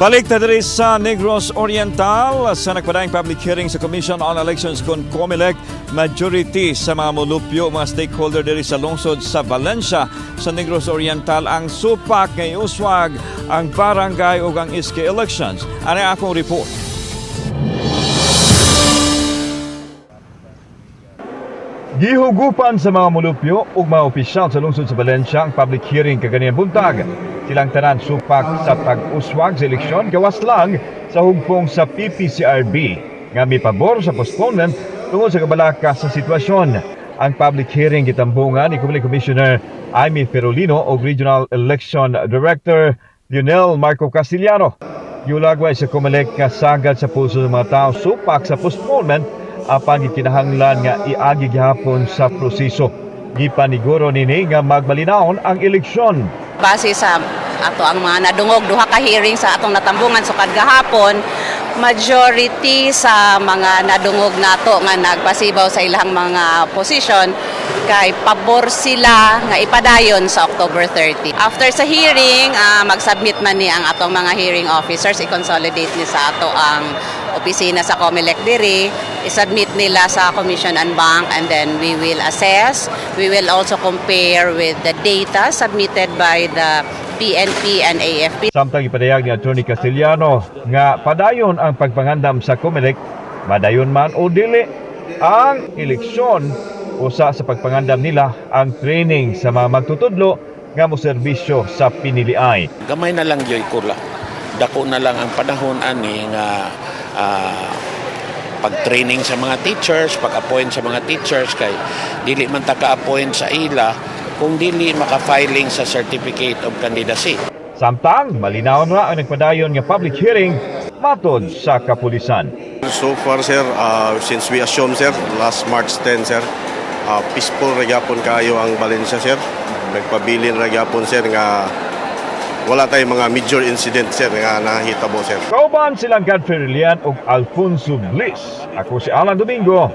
Balik ta diri sa Negros Oriental sa nagpadayong public hearing sa Commission on Elections kon COMELEC. Majority sa mga molupyo, mga stakeholder diri sa lungsod sa Valencia sa Negros Oriental ang supak nga iuswag ang barangay ug ang SK elections. Ano akong report? Gihugupan sa mga molupyo ug mga opisyal sa lungsod sa Valencia ang public hearing kaganihang buntag. Silang tanan supak sa pag-uswag sa eleksyon gawas lang sa hugpong sa PPCRV nga mipabor sa postponement tungod sa kabalaka sa sitwasyon. Ang public hearing gitambungan ni Community Commissioner Amy Ferolino ug Regional Election Director Lionel Marco Castillano. Giulagway sa COMELEC nga sagad sa pulso ng mga tao supak sa postponement apan gikinahanglan nga iagi gihapon sa proseso. Gipaniguro nini nga magmalinawon ang eleksyon. Base sa ato ang mga nadungog, duha ka hearing sa atong natambungan sukad gahapon, majority sa mga nadungog nato nga nagpasibaw sa ilang mga position kay pabor sila nga ipadayon sa October 30. After sa hearing, mag-submit man ni ang atong mga hearing officers, i-consolidate ni sa ato ang opisina sa COMELEC diri, i-submit nila sa Commission en Banc and then we will assess. We will also compare with the data submitted by the PNP and AFP. Samtang ipadayag ni Attorney Castellano nga padayon ang pagpangandam sa COMELEC, madayon man o dili ang eleksyon, usa sa pagpangandam nila ang training sa mga magtutudlo nga moserbisyo sa piniliay. Gamay na lang gyoy kula. Dako na lang ang panahon ani nga pag-training sa mga teachers, pag-appoint sa mga teachers kay dili man ta ka-appoint sa ila kung dili maka-filing sa certificate of candidacy. Samtang malinaw na ang nagpadayon nga public hearing matod sa kapulisan. So far, sir, since we assume, sir, last March 10, sir, peaceful ra gyapon kayo ang Valencia, sir. Nagpabilin ra gyapon, sir, nga wala tayong mga major incident, sir, nga nahitabo, sir. Kauban silang Godfrey Relian ug Alfonso Bliss. Ako si Alan Domingo.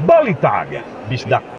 Balitag, Bisdak.